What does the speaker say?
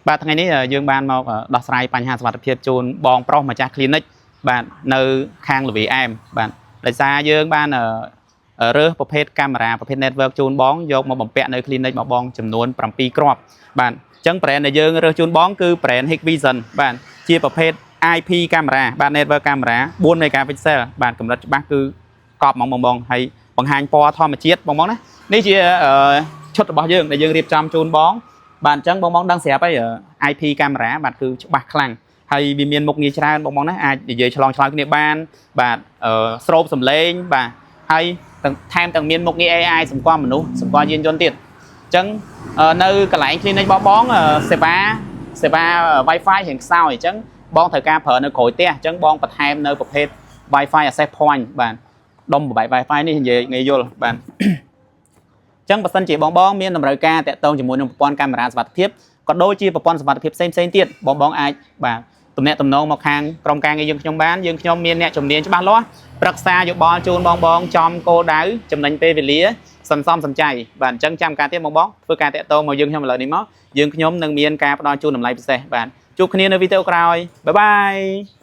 បាទថ្ងៃនេះយើងបានមកដោះស្រាយបញ្ហាសុវត្ថិភាពជូនបងប្រុសម្ចាស់ clinic បាទនៅខាងល្វីអែមបាទដោយសារយើងបានរើសប្រភេទកាមេរ៉ាប្រភេទ network ជូនបងយកមកបំពាក់នៅ clinic របស់បងចំនួន7គ្រាប់បាទអញ្ចឹង brand ដែលយើងរើសជូនបងគឺ brand Hikvision បាទជាប្រភេទ IP កាមេរ៉ាបាទ network កាមេរ៉ា4 megapixel បាទកម្រិតច្បាស់គឺកប់ហ្មងបងបងហើយបង្ហាញពណ៌ធម្មជាតិបងបងណានេះជាឈុតរបស់យើងដែលយើងរៀបចំជូនបង បាទអញ្ចឹងបងបងដឹងស្រាប់ហើយ IP កាមេរ៉ាបាទគឺច្បាស់ខ្លាំងហើយវាមានមុខងារច្រើនបងបងណាអាចនិយាយឆ្លងឆ្លើយគ្នាបានបាទស្រូបសំឡេងបាទហើយទាំងថែមទាំងមានមុខងារ AI សម្គាល់មនុស្សសម្គាល់យានយន្តទៀតអញ្ចឹងនៅកន្លែង clinic របស់បងសេវាសេវា Wi-Fi រៀងខ្សោយអញ្ចឹងបងត្រូវការប្រើនៅក្រោយផ្ទះអញ្ចឹងបងបន្ថែមនៅប្រភេទ Wi-Fi access point បាទដុំបំបែក Wi-Fi នេះនិយាយងាយយល់បាទ ចឹងបើសិនជាបងបងមានតម្រូវការតាក់ទងជាមួយនឹងប្រព័ន្ធកាមេរ៉ាសុវត្ថិភាពក៏ដូចជាប្រព័ន្ធសុវត្ថិភាពផ្សេងៗទៀតបងបងអាចបាទទំនាក់ទំនងមកខាងក្រុមការងារយើងខ្ញុំបានយើងខ្ញុំមានអ្នកជំនាញច្បាស់លាស់ប្រឹក្សាយោបល់ជូនបងបងចំគោលដៅចំណេញពេលវេលាសន្សំសំចៃបាទអញ្ចឹងចាំការទៀតបងបងធ្វើការតាក់ទងមកយើងខ្ញុំឥឡូវនេះមកយើងខ្ញុំនឹងមានការផ្ដល់ជូនតម្លៃពិសេសបាទជួបគ្នានៅវីដេអូក្រោយ bye bye.